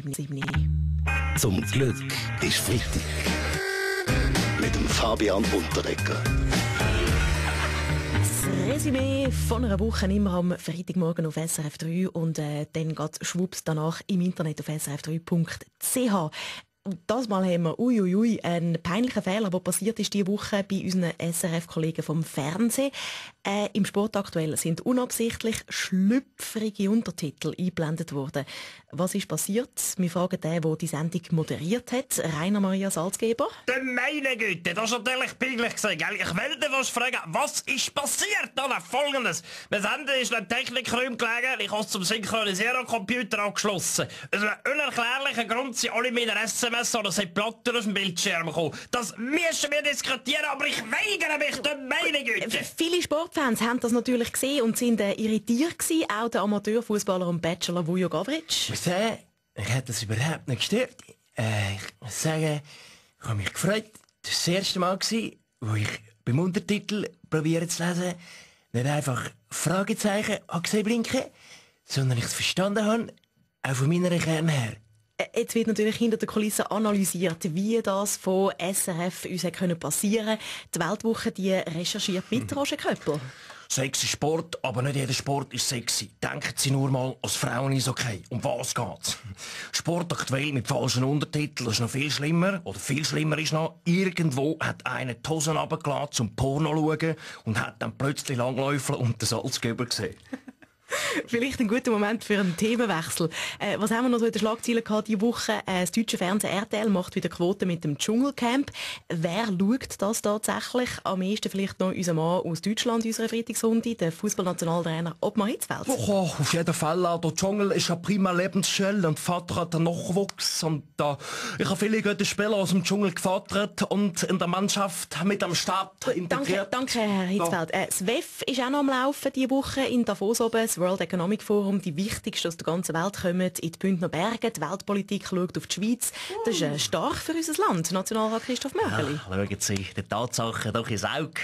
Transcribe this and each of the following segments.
7. Zum Glück ist Freitag. Mit dem Fabian Unterdecker. Das Resümee von einer Woche immer am Freitagmorgen auf SRF 3 und dann geht schwupps danach im Internet auf srf3.ch. Das Mal haben wir einen peinlichen Fehler, der passiert ist diese Woche bei unseren SRF-Kollegen vom Fernsehen. Im Sport aktuell sind unabsichtlich schlüpfrige Untertitel eingeblendet worden. Was ist passiert? Wir fragen den, der die Sendung moderiert hat, Rainer Maria Salzgeber. Meine Güte, das ist natürlich peinlich gewesen, gell? Ich wollte was fragen, was ist passiert? Dann Folgendes. Mein Sender ist in den Technikräumen gelegen, ich habe zum Synchronisieren am Computer angeschlossen. Aus einem unerklärlichen Grund sind alle meine SMS oder sind Platten aus dem Bildschirm gekommen. Das müssen wir diskutieren, aber ich weigere mich, meine Güte. Viele Sportfans haben das natürlich gesehen und sind irritiert gewesen, auch der Amateurfußballer und Bachelor Vujo Gavric. Ich hätte das überhaupt nicht gestört. Ich muss sagen, ich habe mich gefreut. Das war das erste Mal, wo ich beim Untertitel probieren zu lesen, nicht einfach Fragezeichen gesehen blinken, sondern ich es verstanden habe, auch von meiner Kern her. Jetzt wird natürlich hinter der Kulisse analysiert, wie das von SRF uns passieren konnte. Die Weltwoche die recherchiert mit Roger Köppel. Sexy Sport, aber nicht jeder Sport ist sexy. Denken Sie nur mal, als Frauen ist okay. Um was geht's? Sport aktuell mit falschen Untertiteln ist noch viel schlimmer. Oder viel schlimmer ist noch, irgendwo hat einer die Hosen runtergelassen zum Porno schauen und hat dann plötzlich Langläufer und den Salzgeber gesehen. Vielleicht ein guter Moment für einen Themenwechsel. Was haben wir noch so in den Schlagzeilen gehabt diese Woche? Das deutsche Fernsehen RTL macht wieder Quote mit dem Dschungelcamp. Wer schaut das tatsächlich? Am ehesten vielleicht noch unser Mann aus Deutschland, unserer Freitagshunde, der Fußballnationaltrainer Ottmar Hitzfeld. Oh, auf jeden Fall. Der Dschungel ist eine prima Lebensstelle und Vater hat einen Nachwuchs. Und, ich habe viele gute Spieler aus dem Dschungel gevatert und in der Mannschaft mit am Start integriert. Danke, Herr Hitzfeld. Das WEF ist auch noch am Laufen diese Woche in Davos oben. Das World Economic Forum, die wichtigsten aus der ganzen Welt kommen in die Bündner Berge. Die Weltpolitik schaut auf die Schweiz. Das ist stark für unser Land, Nationalrat Christoph Mörgeli. Schauen Sie die Tatsachen doch ins Auge.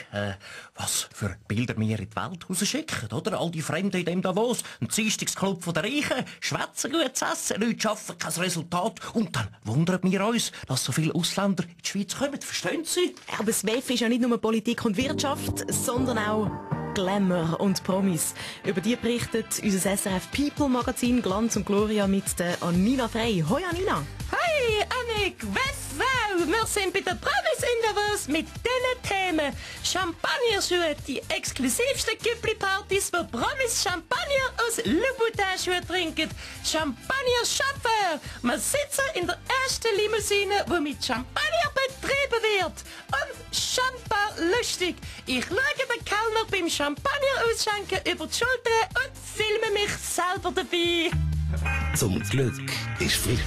Was für Bilder wir in die Welt rausschicken, oder? All die Fremden in dem Davos, ein Dienstagsclub der Reichen, schwätzen gut zu essen, Leute schaffen kein Resultat. Und dann wundern wir uns, dass so viele Ausländer in die Schweiz kommen. Verstehen Sie? Aber das WEF ist ja nicht nur Politik und Wirtschaft, sondern auch Glamour und Promis. Über die berichtet unser SRF People Magazin Glanz und Gloria mit der Anina Frey. Hoi Anina! Hi Annik, wow, wir sind bei den Promis in Davos mit diesen Themen. Champagnerschuhe, die exklusivsten Gipfeli-Partys, wo Promis Champagner aus Louboutin-Schuhen trinken. Champagner-Chauffeur, wir sitzen in der ersten Limousine, wo mit Champagner betrieben wird. Und Champagner lustig. Ich schaue den Kellner beim Champagner ausschenken über die Schulter und filme mich selber dabei. Zum Glück ist Freitag.